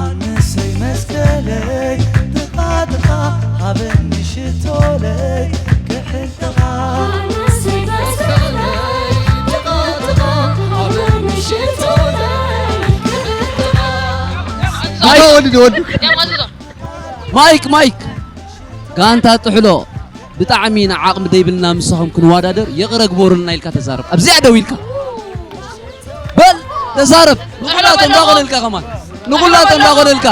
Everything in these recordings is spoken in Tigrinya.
ኣነሰይ መስቀለይ ጥቓ ጥቓ ሃበኒ ሽቶለይ ክሕልጥኻ። ኣነሰይ መስቀለይ ጥቓ ጥቓ ሃበኒ ሽቶለይ ክሕልጥኻ። ማይክ ወዲ ወዲ ማይክ ማይክ ጋንታ ጥሕሎ ብጣዕሚ ኢና ዓቕሚ ደይብልና ምሳኹም ክንወዳደር ይቕረ ግበሩልና ኢልካ ተዛረብ ኣብዚኣ ደው ኢልካ በል ተዛረብ ንኹላቶም እንዳኾነልካ ከማን ንኹላቶም እንዳኾነልካ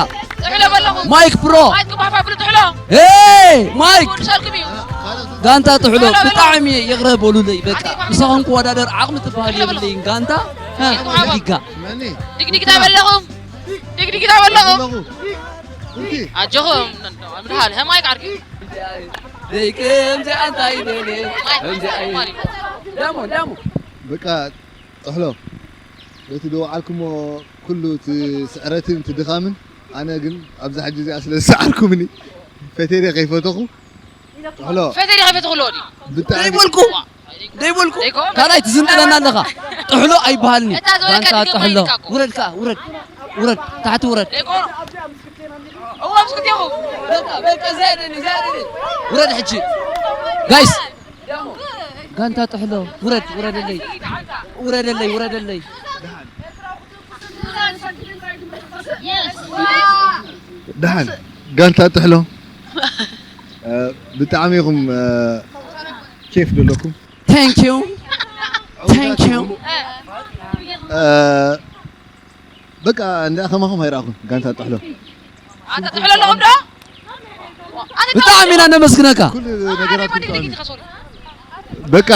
ማይክ ፕሮ ማይክ ጋንታ ጥሕሎ ብጣዕሚ ይቕረ በሉለይ በቃ ምሳኹም ክወዳደር ዓቕሚ ትበሃል የብለይን ጋንታ ዲጋ ድግድግታ በለኹም ድግድግታ በለኹም ኣጆኹም ምድሃል ማይክ ዓርኪ ደይ ከምዚኣ እንታይ ደልየ ከምዚኣ እዩ ደሞ ደሞ በቃ ጥሕሎ በቲ ዝወዓልኩሞ ኩሉ እቲ ስዕረትን እቲ ድኻምን ኣነ ግን ኣብዛ ሕጂ እዚኣ ስለ ዝሰዓርኩምኒ ፈቴደ ከይፈተኹ ጥሕሎ ፈቴደ ከይፈተኹ ኣለዎ ድዩ ብጣዕሚ ዘይበልኩ ዘይበልኩ ካልኣይ ትዝንጥለና ኣለኻ ጥሕሎ ኣይበሃልኒ ጋንታ ጥሕሎ ውረድ ከዓ ውረድ ውረድ ታሕቲ ውረድ ውረድ ሕጂ ጋይስ ጋንታ ጥሕሎ ውረድ ውረደለይ ውረደለይ ውረደለይ ደሓን ጋንታ ጥሕሎ ብጣዕሚ ኢኹም ኬፍ ዘለኩም Thank you Thank you በቃ እንዳ ከማኹም ኣይረኣኹን ጋንታ ጥሕሎ ኣንተ ጥሕሎ ኣለኹም ዶ ብጣዕሚ ኢና ነመስግነካ በቃ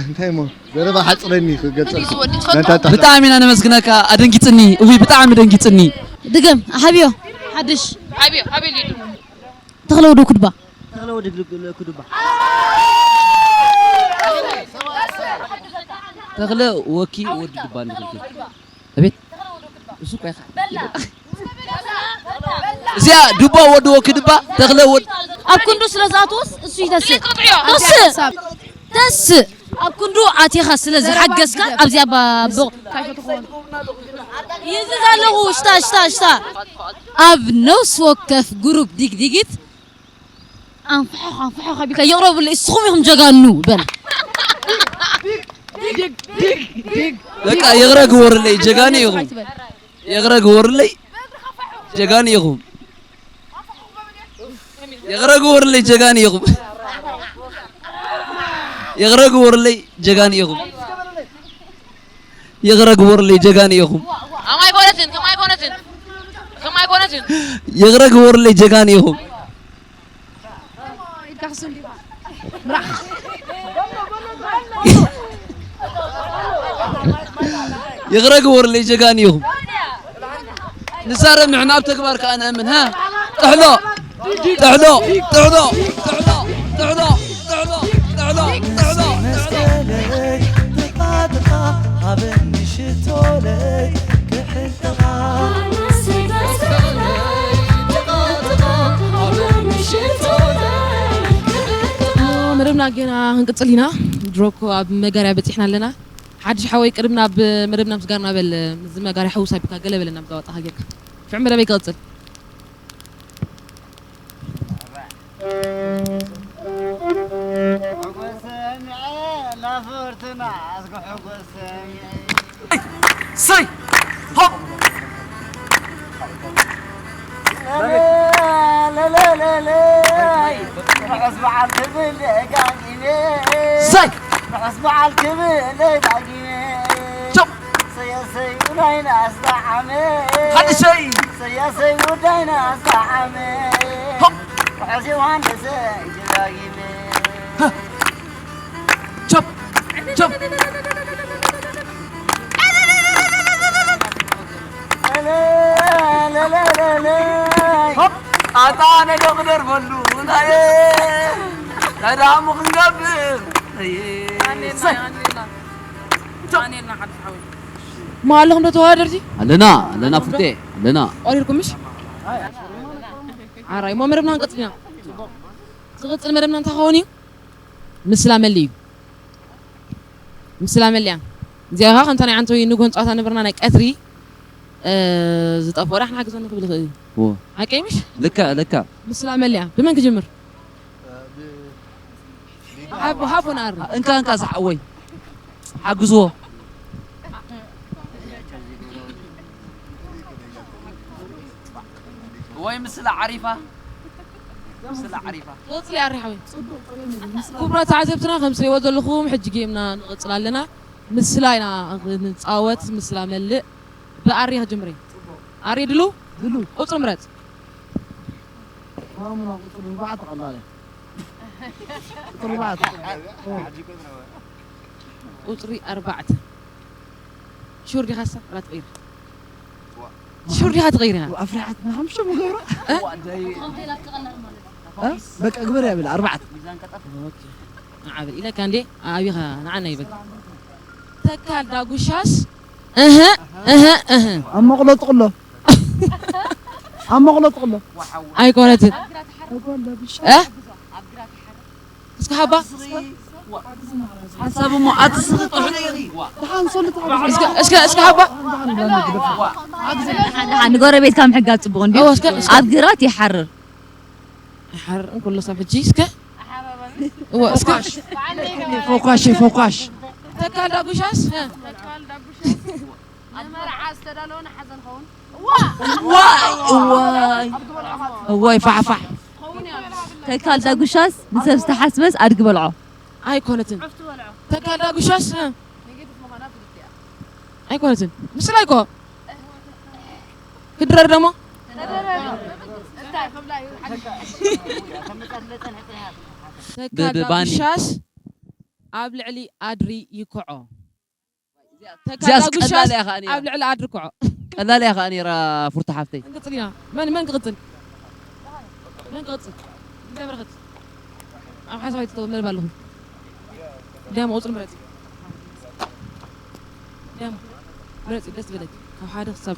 እንታይ ሞ ዘረባ ሓፅረኒ ክገልፀ ብጣዕሚ ኢና ነመስግነካ ኣደንጊፅኒ እዊ ብጣዕሚ ደንጊፅኒ ድገም ሓብዮ ሓድሽ ሓብዮ ሓብዮ ሊዱ ተኽለ ወዲ ኩድባ ተኽለ ወዲ ኩድባ ተኽለ ወኪ ወዲ ድባ ንክልክል ኣቤት እሱ እኮ ኢኻ እዚኣ ድባ ወዲ ወኪ ድባ ተኽለ ወዲ ኣብ ክንዱ ስለ ዝኣትወስ እሱ ይተስእ ተስእ ተስእ ኣብ ክንዱ ኣቲኻ ስለ ዝሓገዝካ ኣብዚኣ ባቦ ይዝዝ ኣለኹ ሽታ ሽታ ሽታ ኣብ ነፍሲ ወከፍ ግሩፕ ዲግዲጊት ኣንፍሖ ኣንፍሖ ከቢልካ ይቕረብሉ እስኹም ኢኹም ጀጋኑ በል በቃ ይቕረ ግበሩለይ ጀጋኑ ኢኹም ይቕረ ግበሩለይ ጀጋኑ ኢኹም ይቕረ ግበሩለይ ጀጋኑ ኢኹም ይቕረ ግበሩለይ ጀጋኑ ኢኹም ይቕረ ግበሩለይ ጀጋኑ ኢኹም ከማይ ኮነትን ከማይ ኮነትን ከማይ ኮነትን ይቕረ ግበሩለይ ጀጋኑ ኢኹም ይቕረ ግበሩለይ ጀጋኑ ኢኹም ንዛረብ ንሕና ኣብ ተግባር ከዓ ንእምን ሃ ጥሕሎ ጥሕሎ ጥሕሎ ጥሕሎ ጥሕሎ ጥሕሎ ጥሕሎ ጥሕሎ ጥሕሎ መስቀለይ ጥቓ ጥቓ ሃበኒ ሽቶለይ ክሕልጥኻ መደብና ጌና ክንቅፅል ኢና ድሮኮ ኣብ መጋርያ በፂሕና ኣለና ሓድሽ ሓወይ ቅድም ናብ መደብና ምስጋር ናበል እዚ መጋርያ ሕውስ ኣቢካ ገለ በለና ብዛወጣኻ ጌርካ ሽዑ መደበይ ክቕፅል ላፍርትና ኣዝግሑ ጎሰሚ ሰይ ሆፕ ርሑስ በዓል ክብል ደጋጊመ ሰይ ርሑስ በዓል ክብል ደጋጊመ ሰያሰይ ውዳይና ኣስጣዓመ ሓድሸይ ሰያሰይ ውዳይና ኣስጣዓመ ርሑስ ዮሃንስ ደጋጊመ ቸፕ ቸፕ ኣታ ነዶ ክደርበሉ ናየ ከዳሙ ክንገብር ማ ኣለኹም ዶ ተወዳደርቲ ኣለና ኣለና ፍቴ ኣለና ቀሪርኩም ምሽ ዓራይ ሞ መደብና ንቀፅል ኢና ዝቕፅል መደብና እንታይ ክኸውን እዩ ምስላ መሊ እዩ ምስላ መሊያ እዚኣ ኸዓ ከምታ ናይ ዓንተዊ ንግሆን ፀዋታ ነበርና ናይ ቀትሪ እ፣ ዝጠፍኦ ደኣ ክንሓግዞ ንኽእል ይኽእል እዩ። ዎ። ሓቀይ ምሽ? ልክዕ፣ ልክዕ። ምስላ መሊኣ። ብመን ክጅምር? ሃብ-፣ ሃቦ ንኣሪ። እንካ፣ እንካ፣ ዝሓወይ። ሓግዝዎ። ወይ ምስላ ዓሪፋ። ምስላ ዓሪፋ። ቀጽሊ ኣሪ ሓወይ። ክቡራት ተዓዘብትና፣ ከም ትሪእዎ ዘለኹም፣ ሕጂ ጌምና ንቕጽል ኣለና። ምስላ ኢና ክንጻወት፣ ምስላ መልእ። ብኣሪ ክጅምር እየ። ኣሪ ድሉ? ድሉ። ቁጽሪ ምረጽ። ሳሙና ቁጽሪ ኣርባዕተ ቀላል እያ። ቁጽሪ ኣርባዕተ። ቁጽሪ ኣርባዕተ። ሹር ዲኻ ሳ? ራት ቀይር። ሹር ዲኻ ትቐይር ኢኻ? ኣፍሪሓትና ሓሙሽተ መገብራ። እ? እ? በቃ ግበር እያ ብላ፣ ኣርባዕተ። ኦኬ። ንዓ በል ኢለካ እንዴ፣ ኣቢኻ ንዓና ይበል። ተካል ዳጉሻስ፣ እህ፣ እህ፣ እህ። ኣብ መቕሎ ጥቕሎ። ኣብ መቕሎ ጥቕሎ። ኣይኮነትን። እ? እስኪ ሃባ። ሓንሳብ እሞ ኣትስኺ ጥሕሎ ኢኺ። ደሓን ሰሉ ተሓ-፣ እስከ፣ እስከ፣ እስከ ሃባ። ደሓን፣ ደሓን፣ ንጎረቤትካ ምሕጋዝ ጽቡቕ እንድዩ። እወ፣ እስከ፣ እስከ። ኣብ ግራት ይሓርር። ይሓርር እንከሎ ሳብ ሕጂ እስከ። እወ፣ እስከ። ፎኳሽ፣ ፎኳሽ። ተካል ዳጉሻስ፣ እ። ንመርዓ ዝተዳለወ ንሓዘን ኸውን። ዋይ፣ ዋይ። እዋይ፣ ፋሕፋሕ። ተካል ዳጉሻስ ንሰብ ዝተሓስበስ ኣድጊ በልዖ። ኣይኮነትን። ተካል ዳጉሻስ፣ እ። ኣይኮነትን። ምስላ እኮ። ክድረር ደሞ። ተካል ብ-፣ ብ-፣ ባኒ። ዳጉሻስ ኣብ ልዕሊ ኣድሪ ይኩዖ። እዚኣስ ተካል ቀላል ዳጉሻስ እያ ከኣ ነይራ። ኣብ ልዕሊ ኣድሪ ኩዖ። ቀላል እያ ከኣ ነይራ ፉርቲ ሓፍተይ። መን ክቕጽል ኢና? መን፣ መን ክቕጽል? መን ክቕጽል? እንታይ በረኸት? ኣብ ሓሳብ ኣይትእተው፣ መርብ ኣለኹ። ዳያማ ቁጽሪ ምረጽ። ዳያማ ምረጽ፣ ደስ ዝበለኪ። ካብ ሓደ ክሳብ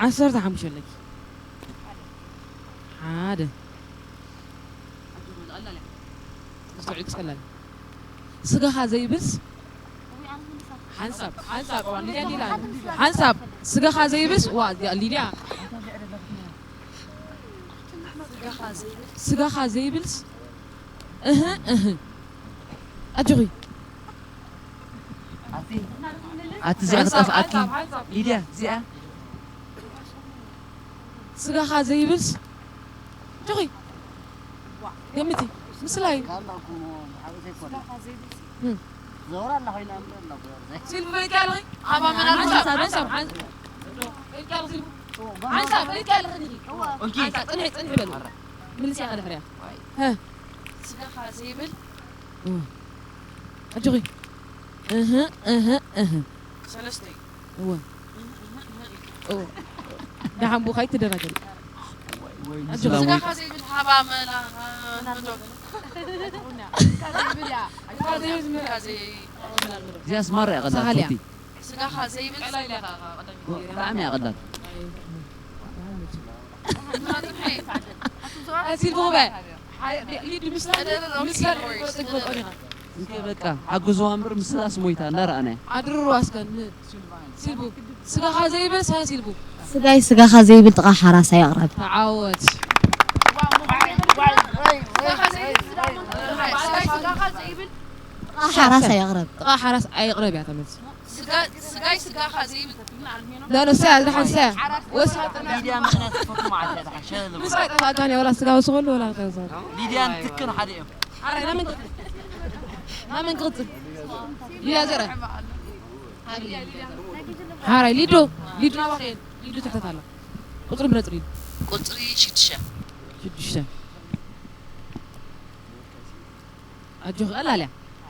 ዓሰርተ ሓሙሽተ ኣለኪ። ሓደ። ኣጆኺ፣ ቀላል እያ። ኣስተውዒልኪ፣ ቀላል። ስጋኻ ዘይብስ ሓንሳብ፣ ሓንሳብ፣ እዋ፣ ሊድያ እንዲላ። ሓንሳብ፣ ስጋኻ ዘይብስ፣ እዋ፣ እዚኣ ሊድያ። ስጋኻ ዘይብልስ፣ እህ፣ እህ። ኣጆኺ። ኣቲ እዚኣ ሓንሳብ፣ ክጠፍኣኪ። ሓንሳብ፣ ሓንሳብ። ሊድያ፣ እዚኣ። ስጋኻ ዘይብልስ፣ ጆኺ፣ ገምቲ፣ ምስላይ። እም። ሲልቪ፣ ፈሊጥኪ ኣለኺ? ሓንሳብ፣ ሓንሳብ፣ ሓንሳብ። ፈሊጥኪ ኣለኺ፣ ሲልቪ? ሓንሳብ፣ ፈሊጥኪ ኣለኺ፣ ንኺ። ኦኬ። ሓንሳብ፣ ጽንሒ፣ ጽንሒ በሉ። ምልስያ ከድሕርያ። ሀ። ስጋኻ ዘይብል። እዋ። ኣጆኺ። እህ፣ እህ፣ እህ። ሰለስተ እዩ። እወ። እወ። ደሓን ብኡ ከይትደናገሪ። ኣጆኺ። ስጋኻ ዘይብል ሃባ መላ-፣ መላ-፣ እዚኣስ ማራ እያ ቀላል ሳሃልያ። ፉርቲ። ስጋኻ ዘይብል ቀላል እያ። ብጣዕሚ እያ ቀላል። ኣሲል ቦበ። ሓ-፣ ሊዱ ምስላ-፣ ምስላ-፣ እንከ በቃ ሓግዝዋ እምበር ምስላስ ሞይታ እንዳረኣናያ። ኣድርርዋ እስከ ን-፣ ሲልቡ። ስጋኻ ዘይብል ሰ-፣ ሲልቡ። ስጋይ ስጋኻ ዘይብል ጥቓ ሓራስ ኣየቕረብ። ተዓወት። ስጋኻ ዘይብል፣ ስጋኻ ዘይብል ጥቓ ሓራስ ኣየቕረብ። ጥቓ ሓራስ ኣየቕረብ እያ እታ መልሲ። ስጋ-፣ ስጋይ ስጋኻ ዘይብል። لا، لا، ساعة، دحين ساعة. وسع. ሊድያ ምኽንያት ትፈቱ ማለት እያ፣ ደሓን ሸለል በል። ምስ ኣይጠፋእካን እያ፣ ወላ ስጋ ወስኸሉ፣ ወላ እንታይ ወስኸሉ። ሊድያን ትክን ሓደ እዮም። ሓራይ፣ ናመን ክቕጽል? ናመን ክቕጽል? ሊድያ ዘርአ። ሓራይ፣ ሊዱ፣ ሊዱ ናባኸ የለ። ሊዱ ትሕተት ኣላ። ቁጽሪ ምረጽ ሊዱ። ቁጽሪ ሽዱሽተ። ሽዱሽተ። ኣጆኺ፣ ቀላል እያ።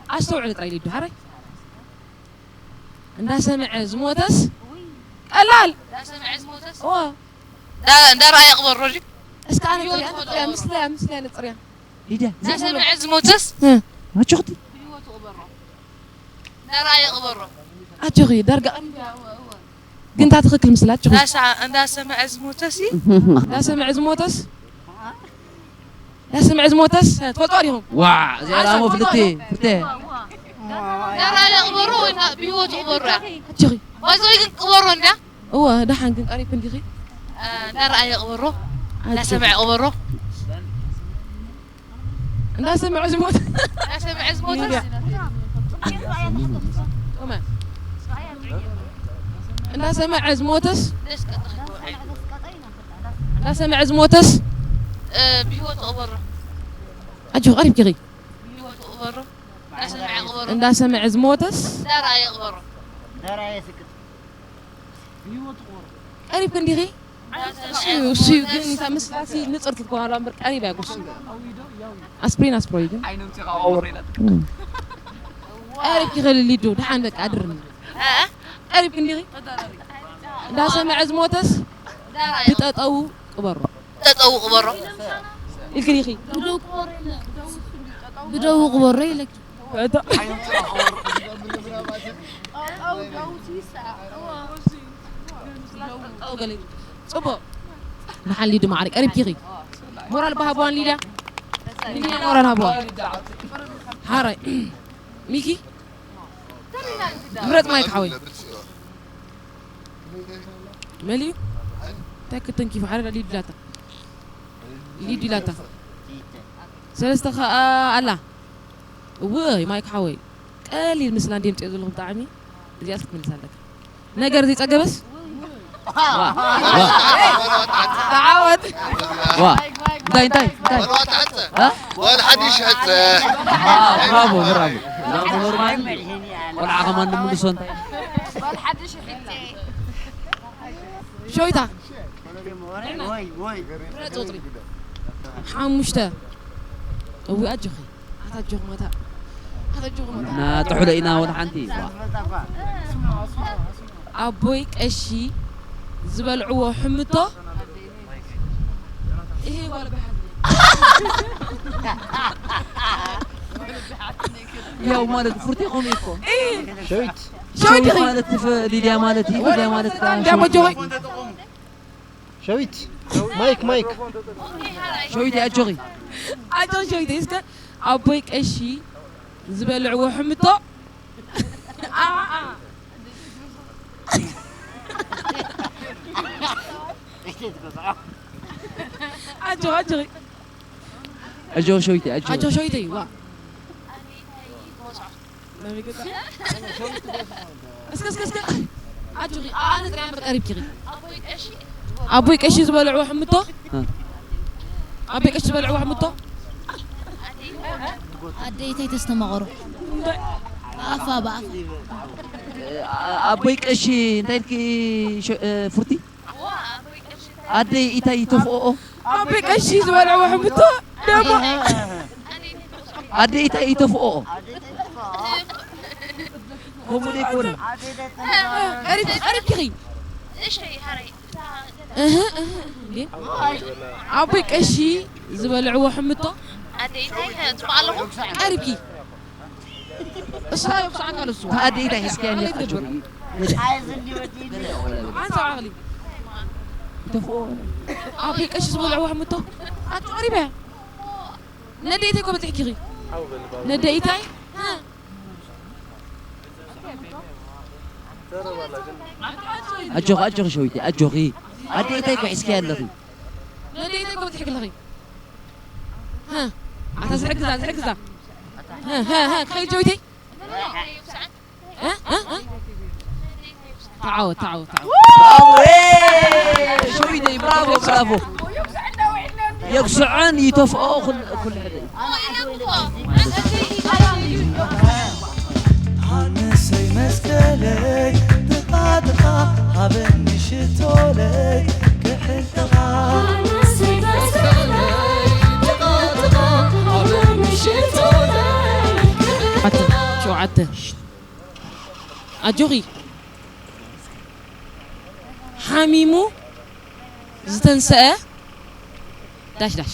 ኣስተውዕሊ ጥራይ ሊዱ፣ ሓራይ። እንዳሰምዐ ዝሞተስ ቀላል። እንዳሰምዐ ዝሞተስ? እዋ። እንዳ-፣ እንዳረኣየ ቅበሮ ድዩ? እስከ ኣነ ብህይወቱ ጥርያ፣ ቅበሮ። ምስለያ፣ ምስለያ ንጥርያ። ሊድያ፣ እዚኣ እንዳሰምዐ ዝሞተስ? እ። ኣጆኽቲ። ብህይወቱ ቅበሮ። እንዳረኣየ ቅበሮ። ኣጆኺ፣ ዳርጋ። እዋ፣ እዋ። ግን እታ ትኽክል ምስላ ኣጆኺ። እንዳሳ-፣ እንዳሰምዐ ዝሞተስ? እንዳሰምዐ ዝሞተስ? እንዳሰምዐ ዝሞተስ? ትፈልጦ ዲኹም? ዋ፣ እዚኣ ደኣ እሞ ፍልጥቲ፣ ፍልጥቲ። እንዳረኣየ ቅበሮ ወይ እንዳ-፣ ብህይወቱ ቅበሮ እያ? ኣጆኺ። ባይዘወይ ግን ቅበሮ እንዳ እወ፣ ደሓን ግን ቀሪብክን ዲኺ? እንዳረኣየ ቅበሮ። እንዳሰምዐ ቅበሮ። እንዳሰምዐ ዝሞተ። እንዳሰምዐ ዝሞተ። እንዳሰምዐ ዝሞተስ? እንዳሰምዐ ዝሞተስ? ብህይወት ቅበሮ። ኣጆ ቀሪብኪ። እንዳሰምዐ ዝሞተስ? እንዳረኣየ ቅበሮ። ቀሪብክን ዲኺ? እሱ እዩ፣ እሱ እዩ። ግን እታ ምስላሲ ንጽርቲ ትኮን ኣላ እምበር ቀሪብ እያ ጎሱ። ኣስፕሪን ኣስፕሮይ ግን ቀሪብኪ። ኸሊ ሊዱ ደሓን በቃ ኣድርኒ። ቀሪብክን ዲኺ? እንዳሰምዐ ዝሞተስ ብጠጠው ቅበሮ። ብጠጠው ቅበሮ። ኢልኪ ዲኺ? ብደው ቅበሮ ኢለኪ። ጽቡቕ። ንሓን ሊዱ ማዕሪ ቀሪብኪ ኢኺ። ሞራል በሃብዋን ሊድያ። ሊድያ ሞራል ሃብዋ። ሓራይ። ሚኪ። ምረጽ ማይክ ሓወይ። መሊኡ። እንታይ ክትንኪፉ ሓደ ሊድ ኢላታ። ሊድ ኢላታ። ሰለስተ ከኣ ኣላ። እወ ማይክ ሓወይ። ቀሊል ምስላ እንድየ ምጽኦ ዘለኹ ብጣዕሚ። እዚኣስ ክትምልስ ኣለካ። ነገር ዘይጸገበስ? ተዓወት። ዋ። እንታይ፣ እንታይ፣ እንታይ? ዋ፣ ሓድሽ ሕጸ። ዋ፣ ብራቮ፣ ብራቮ። እዛ ኖርማል ቆልዓ ከማን ንምልሶ እንታይ? ሸዊታ። ቁጽሪ። ሓሙሽተ። እዊ ኣጆኺ። ኣታ ኣጆኺ ማታ። ኣታ ኣጆኺ ማታ። እና ጥሑለ ኢና ወላ ሓንቲ። ኣቦይ ቀሺ ዝበልዕዎ ሕምቶ። ይሄ ጓል ብሓት። ያው ማለት ፍርቴ ኮሜ እኮ። ሸዊት። ሸዊት ሸዊት ማለት ትፈ-፣ ሊድያ ማለት እዩ። ሊድያ ማለት እንዳ ኣጆኺ። ሸዊት። ማይክ፣ ማይክ። ሸዊት ኣጆኺ። ኣጆ ሸዊት እስከ ኣቦይ ቀሺ ዝበልዕዎ ሕምቶ። ኣ፣ ኣ። ኣጆ፣ ኣጆ። ኣጆ ሸዊተይ፣ ኣጆ። ኣጆ ሸዊተይ፣ ዋ። እስከ፣ እስከ፣ እስከ። ኣጆኺ፣ ኣነ ጥራይ እምበር ቀሪብኪ። ኣቦይ ቀሺ ዝበልዕዎ ሕምቶ? እ። ኣቦይ ቀሺ ዝበልዕዎ ሕምቶ? ኣደይተይ ተስተማቐሮ። እንታይ? ብኣፋ፣ ብኣፋ። ኣቦይ ቀሺ እንታይ ኢልኪ ሸ-፣ እ፣ ፍርቲ? ኣደይ ኢታይ ይተፍኦኦ? ኣቦይ ቀሺ ዝበልዕዎ ሕምቶ ደሞ። ኣደይ ኢታይ ይተፍኦኦ? ከምኡ ደይኮነ። ቀሪብ-፣ ቀሪብኪ። እህ፣ እህ፣ እንዴ? ኣቦይ ቀሺ ዝበልዕዎ ሕምቶ? ኣደይ ኢታይ፣ ጽቡቕ ኣለኹ? ቀሪብኪ። እሳ ይብስዓካ ንሱ። ኣደይ ኢታይ ሒዝካያ ኣለይ እንዴ? ትገብር። ሓንሳብ ዓቕሊ። ተፎ-፣ ኣቦይ ቀሺ ዝበልዕዎ ሕምቶ? ኣትቕሪበ። ነደይተይ እኮ በጺሕኪ ኢኺ። ነደይታይ? ኣጆኺ፣ ኣጆኺ ሸዊተይ፣ ኣጆኺ። ኣደይታይ እኮ ሒዝካያ ኣለኺ። ነደይተይ እኮ በጺሕኪ ኣለኺ። ሃ፣ ኣታ ዝሕግዛ፣ ዝሕግዛ። ሃ፣ ሃ፣ ሃ፣ ክኸይድ ሸዊተይ። ሃ፣ ሃ፣ ሃ። ተዓወት፣ ተዓወት፣ ተዓወት። ብራቮ፣ ኤ፣ ሸዊተይ፣ ብራቮ፣ ብራቮ። የጉስዐን ይተፍኦ ኩል-፣ ኩሉ ሕደ። ሃንሰይ መስቀለይ ጥቓ ጥቓ ሃበኒ ሽቶለይ ክሕልኻ። ሸውዓተ፣ ሸውዓተ። ኣጆኺ። ሓሚሙ ዝተንስአ ዳሽ ዳሽ።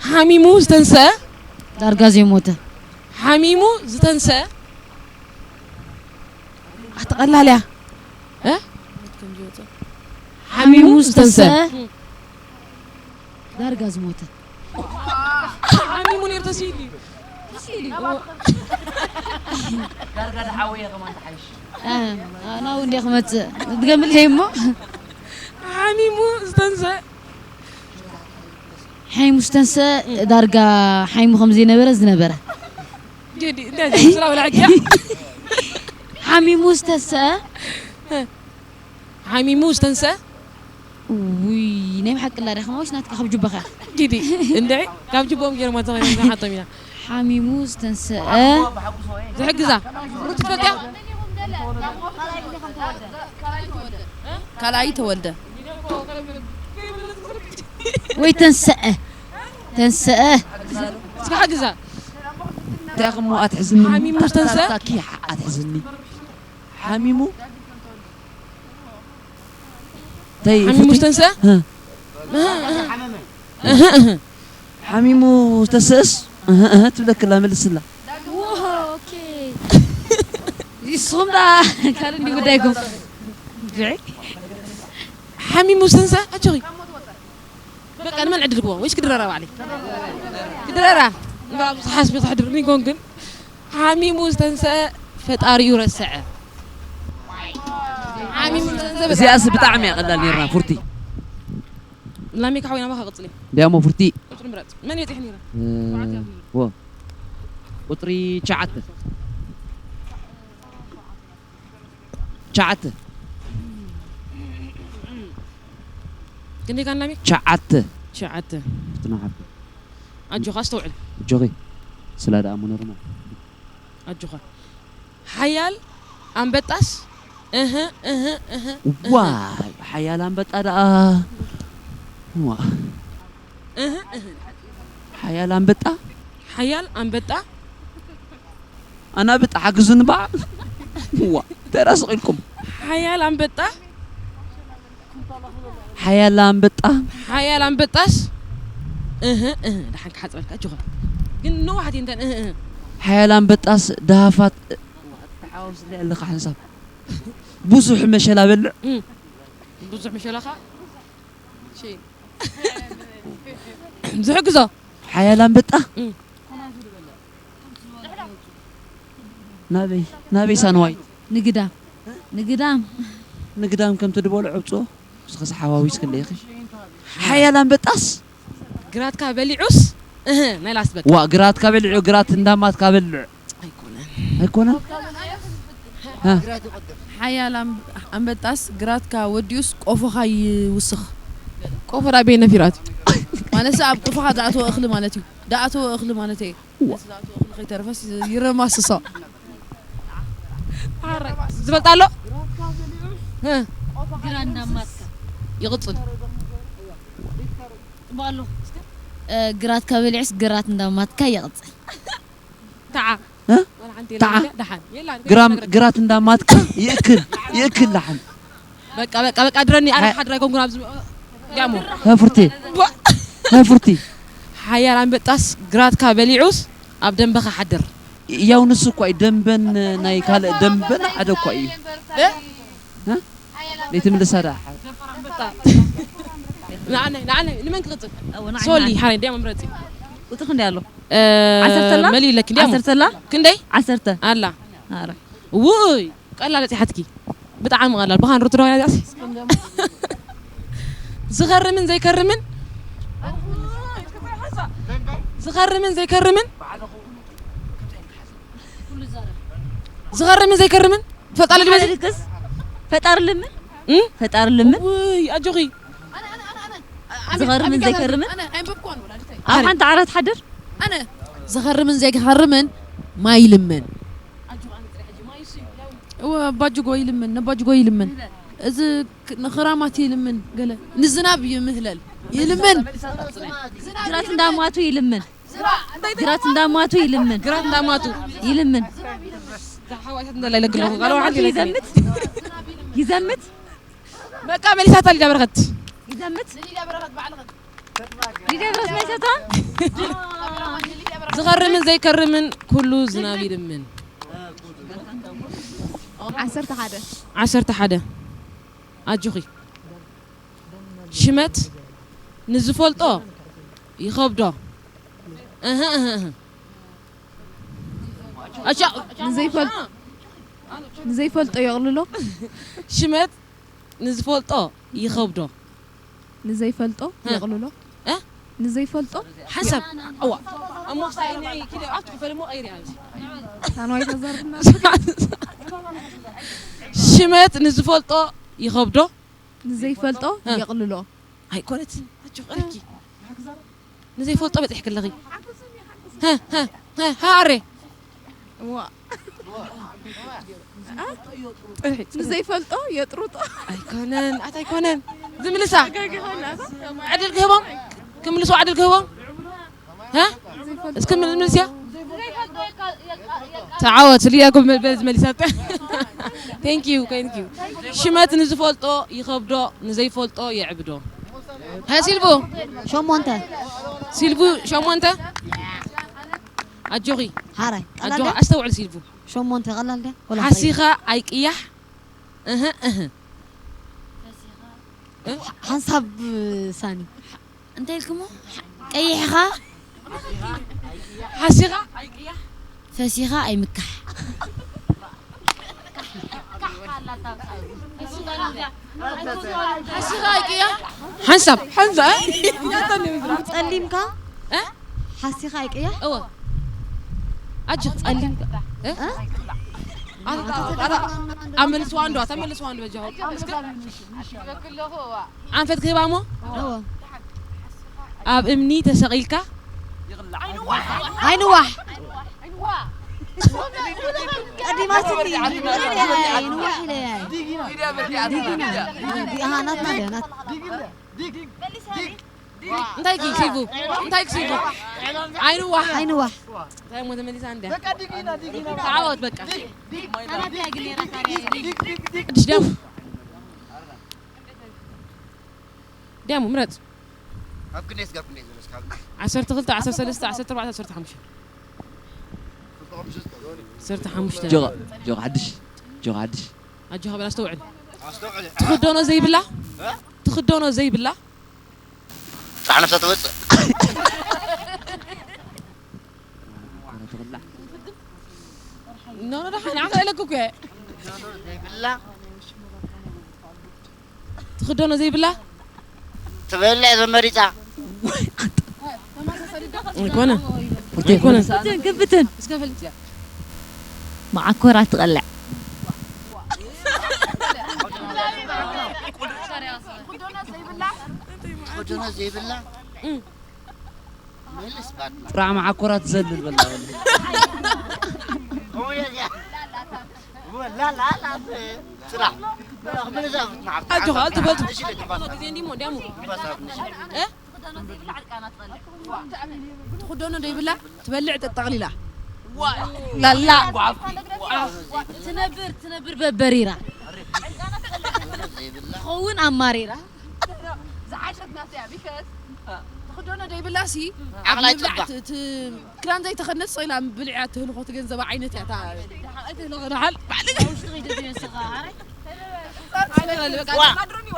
ሓሚሙ ዝተንስአ ዳርጋ ዘይሞተ። ሓሚሙ ዝተንስአ ኣተቐላልያ። እ? ሓሚሙ ዝተንስአ ዳርጋ ዝሞተ። ሓሚሙ ነይሩ ተሲኡ ድዩ? ዳርጋ ድሓወየ ከማን ትሓይሽ። ናው እንዲያ ክመፅእ ትገምል እሞ ሓሚሙ ዝተንሰ ሓይሙ ዝተንሰ ዳርጋ ሓይሙ ከም ዘይነበረ ዝነበረ ጌዲ እንታይ ስራ ወላ ሕጂ ሓሚሙ ዝተንሰ ሓሚሙ ዝተንሰ ውይ ናይ ብሓቂ ላዳ ከማውሽ ናትካ ካብ ጅባኻ ጌዲ እንደ ካብ ጅቦም ገይሮም ኣተኸ ሓቶም ኢና ሓሚሙ ዝተንሰ ዝሕግዛ ሩት ትፈልጥያ ካልኣይ ተወልደ ወይ ተንሰአ ተንሰአ እስኪ ሓግዛ እንታይ እሞ ኣትሕዝኒ ሓሚሙ ዝተንሰ? ኣትሕዝኒ ሓሚሙ ተይ ሓሚሙ ዝተንሰ? ሓሚሙ ዝተሰእስ ትብለክላ መልስላ ይስኹም ዳ ካልእ እንዲ ጉዳይኩም ሓሚሙ ዝተንሰ ኣጆኺ በቃ ንመን ዕድል ክቦ ወይስ ክድረራ ባዕለይ ክድረራ ንባብ ሓስቢ ተሕድርኒ ኮን ግን ሓሚሙ ዝተንሰአ ፈጣሪኡ ረሰዐ ሓሚሙ ዝተንሰአ እዚኣስ ብጣዕሚ እያ ቀላል ነይርና ፉርቲ ላሜካ ሓወይና ባኻ ቅጽሊ ዲያሞ ፉርቲ ቁጽሪ ምረጽ መን የጽሕ ነይረ እ፣ ሸውዓተ እያ። ወ ቁጽሪ ትሽዓተ ትሽዓተ ክንደይ ካን ላሜክ ትሽዓተ ትሽዓተ ትናሓተ ኣጆኻ ኣስተውዕል ጆኺ ስላ ደኣ መኖርማ ኣጆኻ ሓያል ኣንበጣስ እህ እህ እህ እህ ዋይ ሓያል ኣንበጣ ደኣ ዋ እህ እህ ሓያል ኣንበጣ ሓያል ኣንበጣ ኣናብጣ ሓግዙኒ በዓ ዋ ተራስቕ ኢልኩም ሓያል ኣንበጣ ሓያል ኣንበጣ ሓያል ኣንበጣስ እህ እህ ደሓን ክሓፅረልካ እጅኹ ግን ንዋሓት እንተን እህ እህ ሓያል ኣንበጣስ ደሃፋት ተሓዋውስለ ኣለካ ሓንሳብ ብዙሕ መሸላ በልዕ እም። ብዙሕ መሸላኻ ሺ። ዝሕግዞ ሓያል ኣንበጣ እም። ናበይ ናበይ ሳንዋይ ንግዳም ንግዳም ንግዳም ከም ትድበሉ ዕብፅኦ እስኸ ሓዋዊስ ክለይኺ ሓያል ኣንበጣስ ግራትካ በሊዑስ እህ ናይ ላስት በቃ ዋ ግራትካ በሊዑ ግራት እንዳማትካ በልዕ ኣይኮነን ኣይኮነን ሓያል ኣም- ኣንበጣስ ግራትካ ወዲኡስ ቆፎኻ ይውስኽ ቆፎ ዳ ቤት ነፊራት ማለት ኣብ ቆፎኻ ዝኣተወ እኽሊ ማለት እዩ ዝኣተወ እኽሊ ማለት እዩ ዝኣተወ እኽሊ ከይተረፈስ ይረማስሶ ዝፈልጥ ኣሎ እ፣ ግራ እንዳማትካ ይቕፅል ፅቡቅ ኣሎ እ፣ ግራት ካበሊዕስ ግራት እንዳማትካ ይቕፅል ተዓ እ? ዋላ ሓንቲ የላ ተዓ። ደሓን የላ ግራም ግራት እንዳማትካ ይእክል ይእክል ላሓን በቃ በቃ በቃ ድረኒ ኣነ ሓድራ ኣይኮንኩን ኣብዚ ያሞ ሀፍርቲ ባ- ሀፍርቲ ሓያል ኣንበጣስ ግራትካ በሊዑስ ኣብ ደንበኻ ሓድር ያው ንሱ እኳ እዩ ደንበን ናይ ካልእ ደንበን ሓደ እኳ እዩ እ? እ? ዘይትምልሳ ዳ ንዓነይ ንዓነይ ንመን ክቕፅል ሶሊ ሓረይ እንዲያ መምረፂ ቁፅሪ ክንደይ ኣሎ እ፣ ዓሰርተ ኣላ? መሊለኪ እንዲያ ዓሰርተ ኣላ? ክንደይ ዓሰርተ ኣላ ኣረ ውይ ቀላል በፂሓትኪ ብጣዕሚ ቀላል ብኻን ሩትዶ ያዛሲ ዝኸርምን ዘይከርምን ዝኸርምን ዘይከርምን ዝኸርምን ዘይከርምን ፈጣሪ ልመዚ ልክስ ፈጣሪ ልምን እም? ፈጣሪ ልምን ውይ ኣጆኺ ዝኸርምን ዘይከርምን ኣብ ሓንቲ ዓራት ሓድር ኣነ ዝኸርምን ዘይከርምን ማይ ይልምን እወ ኣባጅጎ ይልምን ነባጅጎ ይልምን እዚ ክ- ንኽራማት ይልምን ገለ ንዝናብ ይምህለል ይልምን ግራት እንዳማቱ ይልምን ግራት እንዳማቱ ይልምን ግራት እንዳማቱ ይልምን ሓዋሳት እንዳላይ ለግለኹ ጋሎ ሓንቲ ይዘምት ይዘምት በቃ መሊሳታ ሊዳ በረኸት ይዘምት ሊዳ በረኸት መሊሳታ ዝኸርምን ዘይከርምን ኩሉ ዝናብ ይልምን ዓሰርተ ሓደ ዓሰርተ ሓደ ኣጆኺ ሽመት ንዝፈልጦ ይኸብዶ እህ እህ እህ ኣሻ ንዘይፈል- ንዘይፈልጦ የቕልሎ። ሽመት ንዝፈልጦ ይኸብዶ። ንዘይፈልጦ እ። የቕልሎ። እ? ንዘይፈልጦ ሓንሳብ። ኣዋ። እሞ ክሳይ ንዒ ኪደ ኣብቲ ክፈል እሞ ቀይሪ ኣብዚ። ታንዋይ ተዘርና። ሽመት ንዝፈልጦ ይኸብዶ። ንዘይፈልጦ እ። የቕልሎ። ኣይኮነት ኣጆ ቀርኪ ንዘይፈልጦ በፂሕኪ ኣለኺ። ሀ፣ ሀ፣ ሀ፣ ሀ፣ ኣሬ። ዋ። ንዘይፈልጦ የጥሩጦ። ኣይኮነን ኣታ ኣይኮነን። ዝምልሳ ዕድል ክህቦም፣ ክምልሱ ዕድል ክህቦም። ሀ? እስኪ ምልምልስያ። ተዓወት ሊያ ጎብ መልበል ዝመልሳት። Thank you, thank you። ሽመት ንዝፈልጦ ይኸብዶ፣ ንዘይፈልጦ የዕብዶ። ሀ ሲልቡ። ሸሞንተ። ሲልቡ ሸሞንተ። ኣጆኺ። ሓራይ። ኣጆኺ፣ ቀላል ድያ? ኣስተውዕል ሲልቡ። ሸሞንተ ቀላል ድያ? ወላ ሓሲኻ ኣይቅያሕ። እህ፣ እህ። ሓንሳብ ሳኒ። እንታይ ኢልኩሞ? ቀይሕኻ ሓሲኻ ኣይቅያሕ። ፈሲኻ ኣይምካሕ። ሓሲኻ ኣይቅያሕ። ሓንሳብ፣ ሓንሳብ። ጸሊምካ እ? ሓሲኻ ኣይቅያሕ። እወ። ኣጆ ጸሊምካ እ? እ? ኣታ፣ ኣታ፣ ኣታ፣ ኣብ መልስዋ እንዶ፣ ኣታ መልስዋ እንዶ በጃኹም። እስከ ኣንፈት ክህባ እሞ? እወ። ኣብ እምኒ ተሰቒልካ? ኣይንዋሕ። ቀዲማትኒ። ኣይንዋሕ ኢለ። ዲጊና። ዲ-፣ ኣሃ፣ ናትና ድያ፣ ናት-፣ እንታይ ኪ ሲቡ? እንታይ ኪ ሲቡ? ኣይንዋሕ። ኣይንዋሕ። እንታይ እሞ ተመሊሳ እንድያ? ተዓወት በቃ። ሓዲሽ ደም። ደሙ ምረጽ። ካብ ክንደይ እስካብ ክንደይ? ዓሰርተ ክልተ፣ ዓሰርተ ሰለስተ፣ ዓሰርተ ኣርባዕተ፣ ዓሰርተ ሓሙሽተ። ዓሰርተ ሓሙሽተ። ጆኻ፣ ጆኻ ሓድሽ፣ ጆኻ ሓድሽ። ኣጆኻ በል ኣስተውዕል። ኣስተውዕል። ትኽደኖ ዘይብላ? እ? ትኽደኖ ዘይብላ? ጥራሕ ነብሳ ትወጽእ። ኖ፣ ኖ፣ ደሓን፣ ዓኸ ኢለኩ እኮ። ዘይብላ? ትኽደኖ ዘይብላ? ትበልዕ ዘመሪጻ። ኣይኮነን። ኣይኮነን። ክብትን፣ ክብትን። እስከ ፈልጥ እያ። መዓኮራ ትቐልዕ። ትኽደኖ ዘይብላ? እም። መልስ ባድማ። ጥራሕ መዓኮራ ትዘልል በላ በላ። ጥራሕ። ኣጆኻ፣ ኣልትፈልጡ። እሺ፣ ለኪ ባሳ። ግዜ እንዲሞ፣ እንዲያሞ። ባሳ፣ እሺ። እ? ትኽደኖ ዘይብላ ትበልዕ ጠጠቕሊላ። ላላ። ትነብር፣ ትነብር በበሪራ። ትኸውን ኣማሪራ። ዝዓሸት ናተይ እያ፣ ቢከስ ትኽደኖ ዘይብላ ሲ ዓቕላይ ኣብ ምብላዕ ጽባ። ት-፣ ት-፣ ክዳን ዘይተኸድነት ሰው ኢላ ብልዕያ ትህልኾ ትገንዘባ ዓይነት እያ። እታ ደሓን ኣይትህልኸ ደሓን። ባዕልኻ ውሽጢ ከይደብዮ ንስኻ፣ ኣረ። ዋ፣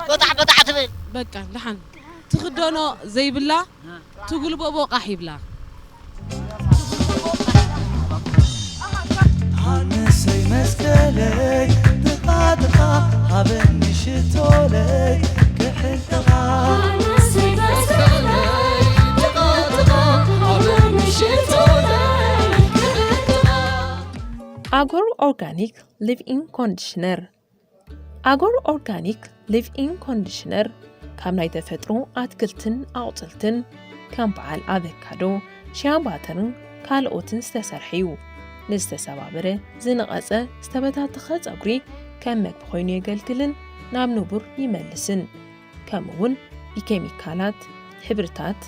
በጣዕ በጣዕ ትብል። በቃ ደሓን። ትኽደኖ ዘይብላ ትጉልበቦ ቃሕ ይብላ። ሃንሰይ መስቀለይ ጥቓ ጥቓ ሃበኒ ሽቶለይ ክሕልጥኻ። ሃንሰይ መስቀለይ ጥቓ ጥቓ ሃበኒ ሽቶለይ ክሕልጥኻ። ኣጎር ኦርጋኒክ ሊቭ ኢን ኮንዲሽነር። ኣጎር ኦርጋኒክ ሊቭ ኢን ኮንዲሽነር ካብ ናይ ተፈጥሮ ኣትክልትን ኣቑጽልትን ከም በዓል ኣቨካዶ፣ ሺያ ባተርን ካልኦትን ዝተሰርሐ እዩ። ንዝተሰባበረ፣ ዝነቐጸ፣ ዝተበታተኸ ጸጉሪ ከም መግቢ ኮይኑ የገልግልን ናብ ንቡር ይመልስን። ከምኡውን ብኬሚካላት፣ ሕብርታት፣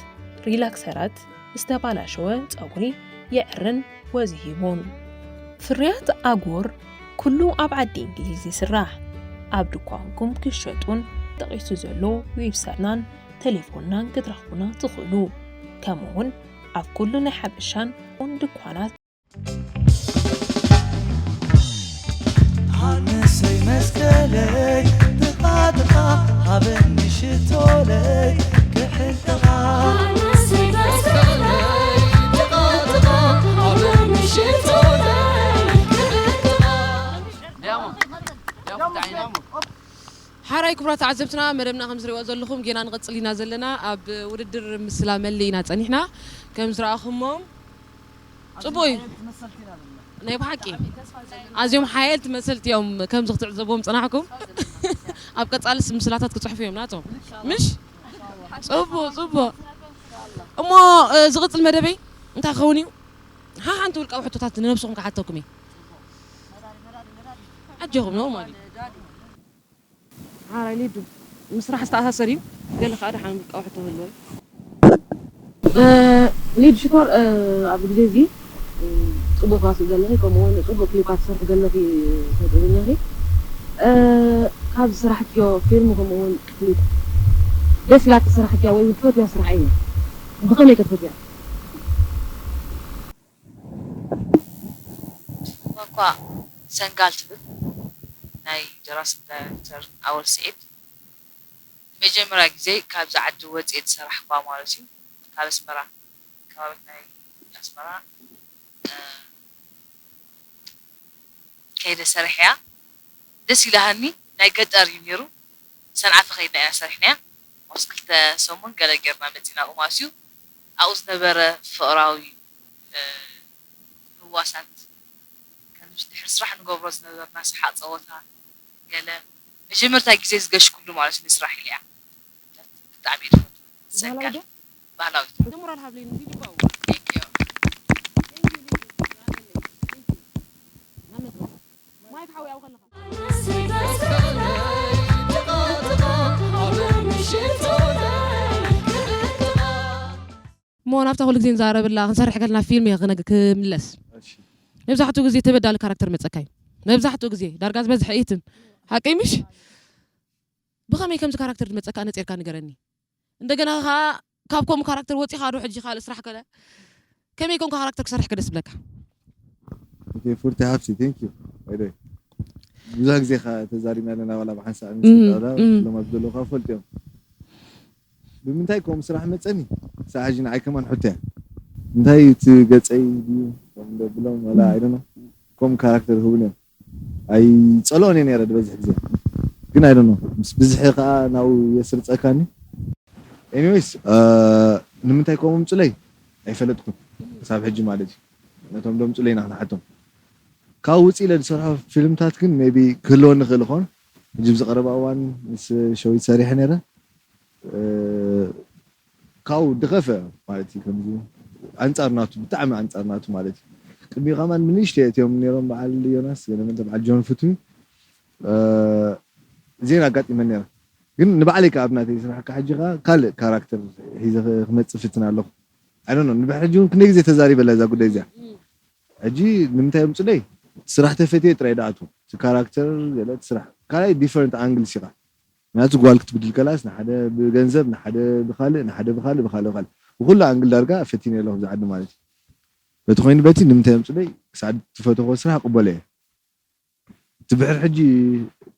ሪላክሰራት ዝተባላሸወ ጸጉሪ የዕርን ወዝ ይህቡን። ፍርያት ኣጎር ኩሉ ኣብ ዓዲ እንግሊዝ ይስራሕ። ኣብ ድኳንኩም ክሸጡን ተጠቒሱ ዘሎ ዌብሳይትናን ቴሌፎንናን ክትረኽቡና ትኽእሉ። ከምኡውን ኣብ ኩሉ ናይ ሓበሻን ድኳናት። ሃንሰይ መስቀለይ ጥቓ ጥቓ ሃበኒ ሽቶለይ ክሕልጥኻ። ሃንሰይ መስቀለይ ጥቓ ጥቓ ሃበኒ ክቡራት ተዓዘብትና፣ መደብና ከም ዝሪእዎ ዘለኹም ጌና ንቕጽል ኢና ዘለና። ኣብ ውድድር ምስላ መሊ ኢና ጸኒሕና። ከም ዝረኣኹሞም ጽቡቕ እዩ። ናይ ብሓቂ ኣዝዮም ሓየልቲ መሰልቲ እዮም። ከምዚ ክትዕዘብዎም ጸናሕኩም። ኣብ ቀጻልስ ምስላታት ክጽሕፉ እዮም ናቶም። ምሽ? ጽቡቕ፣ ጽቡቕ። እሞ፣ እ፣ ዝቕጽል መደበይ እንታይ ክኸውን እዩ? ሓሓንቲ ውልቃዊ ሕቶታት ንነብስኹም ክሓተኩም እየ። ኣጆኹም፣ ኖርማል እዩ። ሓራይ ሊዱ፣ ምስ ስራሕ ዝተኣሳሰር እዩ። ገለ ከኣ ደሓን ውልቃዊ ሕቶ ክህልዎ እዩ። እ፣ ሊድ ሽኮር፣ እ፣ ኣብዚ ግዜ እዚ፣ እ፣ ጽቡቕ ተዋስእ ዘለኺ፣ ከምኡ እውን ጽቡቕ ክሊፓት ትሰርሒ ዘለኺ ስነ ጥበበኛ ኢኺ። እ፣ ካብ ዝሰራሕክዮ ፊልም፣ ከምኡ እውን ክሊፕ ደስ ኢላትኪ ዝሰራሕክያ ወይ ትፈትያ ስራሕ እዩ? ብኸመይ ከ ትፈትያ? እኳ ሰንጋል ትብል ናይ ደራስን ዳይሬክተርን ኣወል ስዒድ ንመጀመርያ ግዜ ካብዚ ዓዲ ወፅየ ዝሰራሕኳ ማለት እዩ። ካብ ኣስመራ ከባቢት ናይ ኣስመራ እ፣ ከይደ ሰሪሐያ ደስ ኢላሃኒ። ናይ ገጠር እዩ ነይሩ። ሰንዓፈ ከይድና ኢና ሰሪሕናያ። ኦስ ክልተ ሰሙን ገለ ጌርና መፂና ቁማስዩ ኣብኡ ዝነበረ ፍቕራዊ እ፣ ምዋሳት ከምዚ ድሕሪ ስራሕ ንገብሮ ዝነበርና ሰሓቕ ፀወታ ገለ መጀመርታ ግዜ ዝገሽኩሉ ማለት እዩ ንስራሕ ኢለ እያ። ብጣዕሚ እየ ዝፈቱ። ሰንጋል ባህላዊት ሞራል ሃብለይ ንዚ ልባው Thank you። ማይ ትሓዊ ኣብ ከለኻ እሞ ናብታ ኩሉ ግዜ ንዛረበላ ክንሰርሕ ከለና ፊልም እየ ክነግ- ክምለስ። መብዛሕትኡ ግዜ ተበዳሊ ካራክተር መፀካ እዩ። መብዛሕትኡ ግዜ ዳርጋ ዝበዝሐ እይትን ሓቀይ ምሽ? ብኸመይ ከምዚ ካራክተር ዝመፀካ ነፂርካ ንገረኒ። እንደገና ከዓ ካብ ከምኡ ካራክተር ወፂኻ ዶ ሕጂ ካልእ ስራሕ ከለ ከመይ ከምኡ ካራክተር ክሰርሕ ከ ደስ ብለካ? ፉርቲ ሃብቲ ቴንክ ዩ። ብዙሕ ግዜ ከዓ ተዛሪብና ኣለና ዋላ ብሓንሳእ እም፣ እም። ሎም ኣብ ዘለዉ ከዓ ፈልጡ እዮም። ብምንታይ ከምኡ ስራሕ መፀኒ? ክሳዕ ሕጂ ንዓይ ከማን ሕቶ እያ። እንታይ እቲ ገፀይ ድዩ ከም ብሎም ዋላ ኣይደኖ ከምኡ ካራክተር ህቡን እዮም። ኣይፀልኦን እየ ነይረ ዝበዝሕ ግዜ ግን ኣይደኖ ምስ ብዝሒ ከዓ ናብኡ የስርፀካኒ። ኤኒዌይስ ንምንታይ ከምኡ ምፅለይ ኣይፈለጥኩን ክሳብ ሕጂ ማለት እዩ። ነቶም ደምፅለይ ኢና ክንሓቶም። ካብ ውፅእ ኢለ ዝሰርሖ ፊልምታት ግን ሜቢ ክህልወኒ ይኽእል ይኸውን። ሕጂ ኣብዚ ቀረባ እዋን ምስ ሸዊት ሰሪሐ ነይረ። ካብኡ ዝኸፍአ ማለት እዩ ከምዚ ኣንፃር ናቱ ብጣዕሚ ኣንፃር ናቱ ማለት እዩ። ቅድሚኡ ከማን ብንእሽተይ እትዮም ነይሮም በዓል ዮናስ ገለመንተ በዓል ጆን ፍትዊ እዚኤን ኣጋጢመን ነይረን። ግን ንባዕለይ ከዓ ኣብ ናተይ ስራሕ ከዓ ሕጂ ከዓ ካልእ ካራክተር ሒዘ ክመፅእ ፍትን ኣለኹ። ኣይ ዶንት ኖ ንድሕሪ ሕጂ እውን ክንደይ ግዜ ተዛሪበላ እዛ ጉዳይ እዚኣ። ሕጂ ንምንታይ እዮም ፅለይ ስራሕ ተፈትየ ጥራይ ደኣቱ እቲ ካራክተር ገለ እቲ ስራሕ ካልኣይ ዲፈረንት ኣንግልስ ኢኻ ምክንያቱ ጓል ክትብድል ከላስ ንሓደ ብገንዘብ ንሓደ ብካልእ ንሓደ ብካልእ ብካልእ ብካልእ ብኩሉ ኣንግል ዳርጋ ፈቲነ ኣለኹ ኣብዚ ዓዲ ማለት እዩ በቲ ኮይኑ በቲ ንምንታይ የምፅለይ ክሳዕ ትፈትዎ ስራሕ ቅበሎ እየ እቲ ብሕር ሕጂ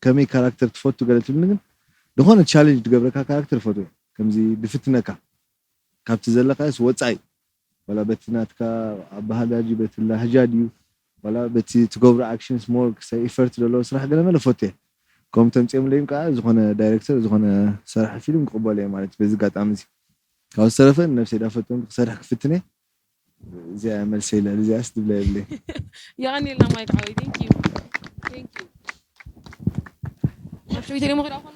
ከመይ ካራክተር ትፈቱ ገለ ትብልኒ ግን ዝኾነ ቻለንጅ ትገብረካ ካራክተር ፈትዎ እየ ከምዚ ድፍትነካ ካብቲ ዘለካዮስ ወፃኢ ዋላ በቲ ናትካ ኣበሃጋጂ በቲ ላህጃ ድዩ ዋላ በቲ ትገብሮ ኣክሽንስ ሞር ክሳይ ኢፈርት ዘለዎ ስራሕ ገለ መለ ፈትየ ከም ተምፅኦምለይም ከዓ ዝኾነ ዳይሬክተር ዝኾነ ሰራሕ ፊልም ክቕበሎ እየ ማለት በዚ ኣጋጣሚ እዚ ካብ ዝተረፈ ንነብሰይ ዳፈተንኩ ክሰርሕ ክፍትነ እዚኣ መልሰይ ልዕሊ እዚኣስ ድብላ የብለይ የቐኒልና ማይክ ዓወይ ቴንክ ዩ ቴንክ ዩ ናብ ሸዊተይ ደሞ ክዳ ኮኑ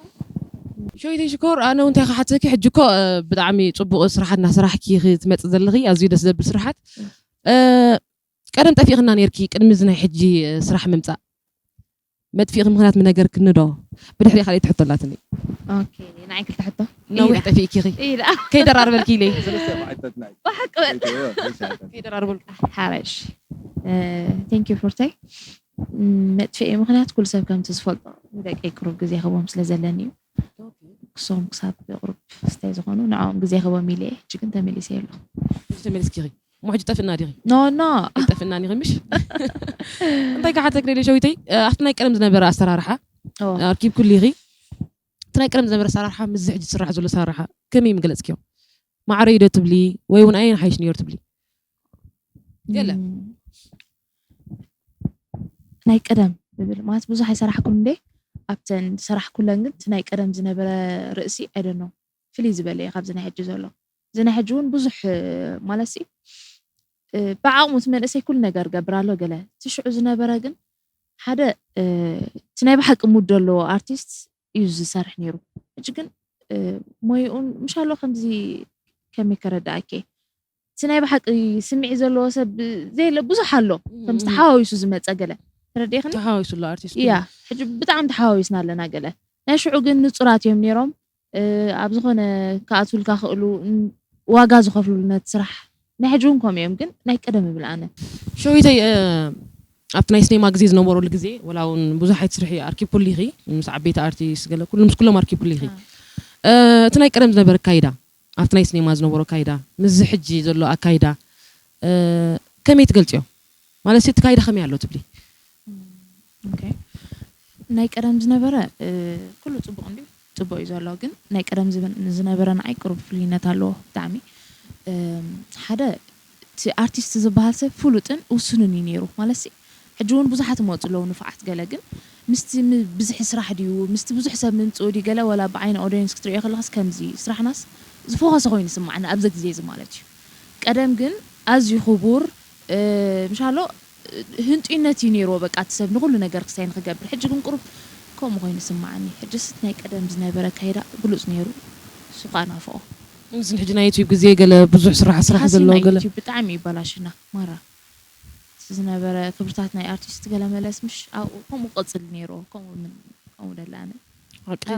ሸዊተይ ሽኮር ኣነ እውን እንታይ ክሓተኪ ሕጂ እኮ ብጣዕሚ ፅቡቕ ስራሓት እናሰራሕኪ ክትመፅእ ዘለኺ ኣዝዩ ደስ ዘብል ስራሓት ቀደም ጠፊእኽና ነይርኪ ቅድሚ እዚ ናይ ሕጂ ስራሕ ምምፃእ መጥፊእኺ ምኽንያት ምነገርክኒ ዶ ብድሕሪኣ ካልኣይቲ ሕቶ ኣላትኒ ኦኬ ንዓይ ክልተ ሕቶ ነዊሕ ጠፊእኪ ኢኺ ኢላ ከይደራርበልኪ ኢለ ብሓቂ ከይደራርበልኩ ሓረሽ ቴንክ ዩ ፉርተይ መጥፍኤ ምኽንያት ኩሉ ሰብ ከምቲ ዝፈልጦ ንደቀይ ቅሩብ ግዜ ክቦም ስለ ዘለኒ እዩ ክሶም ክሳብ ቅሩብ ስታይ ዝኾኑ ንዕኦም ግዜ ክቦም ኢለ እየ ሕጂ ግን ተመሊሰ የለኹ ተመሊስኪ ኢኺ እሞ ሕጂ ጠፍእና ዲኺ ኖ ኖ ኣይጠፍእናን ኢኺ ምሽ እንታይ ክሓተክ ደልየ ሸዊተይ ኣብቲ ናይ ቀደም ዝነበረ ኣሰራርሓ ኣርኪብ ኩሉ ኢኺ እቲ ናይ ቀደም ዝነበረ ኣሰራርሓ ምስዚ ሕጂ ዝስራሕ ዘሎ ኣሰራርሓ ከመይ ምገለፅክዮ ማዕረይ ዶ ትብሊ ወይ እውን ኣየን ሓይሽ ነይሩ ትብሊ ገለ ናይ ቀደም ዝብል ማለት ብዙሕ ኣይሰራሕኩን እንዴ ኣብተን ዝሰራሕኩለን ግን እቲ ናይ ቀደም ዝነበረ ርእሲ I don't know ፍልይ ዝበለ እዩ ካብዚ ናይ ሕጂ ዘሎ። እዚ ናይ ሕጂ እውን ብዙሕ ማለት ሲ ብዓቕሙ እቲ መንእሰይ ኩሉ ነገር ገብር ኣሎ ገለ እቲ ሽዑ ዝነበረ ግን ሓደ እቲ ናይ ብሓቂ ሙድ ዘለዎ ኣርቲስት እዩ ዝሰርሕ ነይሩ። ሕጂ ግን ሞይኡን ምሻሎ ከምዚ ከመይ ከረዳእኬ እቲ ናይ ብሓቂ ስምዒ ዘለዎ ሰብ ዘየለ ብዙሕ ኣሎ ከምዚ ተሓዋዊሱ ዝመፀ ገለ ተረዲእኽኒ ተሓዋዊሱ ኣሎ ኣርቲስት እያ ሕጂ ብጣዕሚ ተሓዋዊስና ኣለና ገለ ናይ ሽዑ ግን ንፁራት እዮም ነይሮም ኣብ ዝኾነ ክኣትውልካ ክእሉ ዋጋ ዝኸፍሉሉ ነቲ ስራሕ ናይ ሕጂ እውን ከምኡ እዮም ግን ናይ ቀደም ይብል ኣነ ሸዊተይ ኣብቲ ናይ ስኔማ ግዜ ዝነበረሉ ግዜ ወላ እውን ብዙሕ ኣይትስርሒ ኣርኪብኩሉ ኢኺ ምስ ዓበይቲ ኣርቲስት ገለ ኩሉ ምስ ኩሎም ኣርኪብኩሉ ኢኺ እቲ ናይ ቀደም ዝነበረ ኣካይዳ ኣብቲ ናይ ስኔማ ዝነበሮ ኣካይዳ ምስዚ ሕጂ ዘሎ ኣካይዳ ከመይ ትገልፅዮ ማለት እቲ ካይዳ ከመይ ኣሎ ትብሊ ናይ ቀደም ዝነበረ ኩሉ ፅቡቅ እንዲ ፅቡቅ እዩ ዘሎ ግን ናይ ቀደም ዝነበረ ንዓይ ቅሩብ ፍልይነት ኣለዎ ብጣዕሚ ሓደ እቲ ኣርቲስት ዝበሃል ሰብ ፍሉጥን ውሱንን እዩ ነይሩ ማለት ሕጂ እውን ብዙሓት ይመፁ ኣለዉ ንፉዓት ገለ ግን ምስቲ ብዝሒ ስራሕ ድዩ ምስቲ ብዙሕ ሰብ ምምፅኡ ድዩ ገለ ወላ ብዓይኒ ኦዲየንስ ክትሪኦ ከለካስ ከምዚ ስራሕናስ ዝፎኸሰ ኮይኑ ይስማዓኒ ኣብዚ ግዜ እዚ ማለት እዩ ቀደም ግን ኣዝዩ ክቡር ምሻሎ ህንጡይነት እዩ ነይርዎ በቃ እቲ ሰብ ንኩሉ ነገር ክሳይ ንክገብር ሕጂ ግን ቁሩብ ከምኡ ኮይኑ ይስማዓኒ ሕጂ ስት ናይ ቀደም ዝነበረ ካይዳ ብሉፅ ነይሩ እሱ ከዓ ናፍቆ እዚ ሕጂ ናይ ዩቲዩብ ግዜ ገለ ብዙሕ ስራሕ ስራሕ ዘሎ ገለ ብጣዕሚ ይበላሽና ማራ ዝነበረ ክብርታት ናይ ኣርቲስት ገለ መለስ ምሽ ኣብኡ ከምኡ ቀፅል ነይሩ ከምኡ ደላነ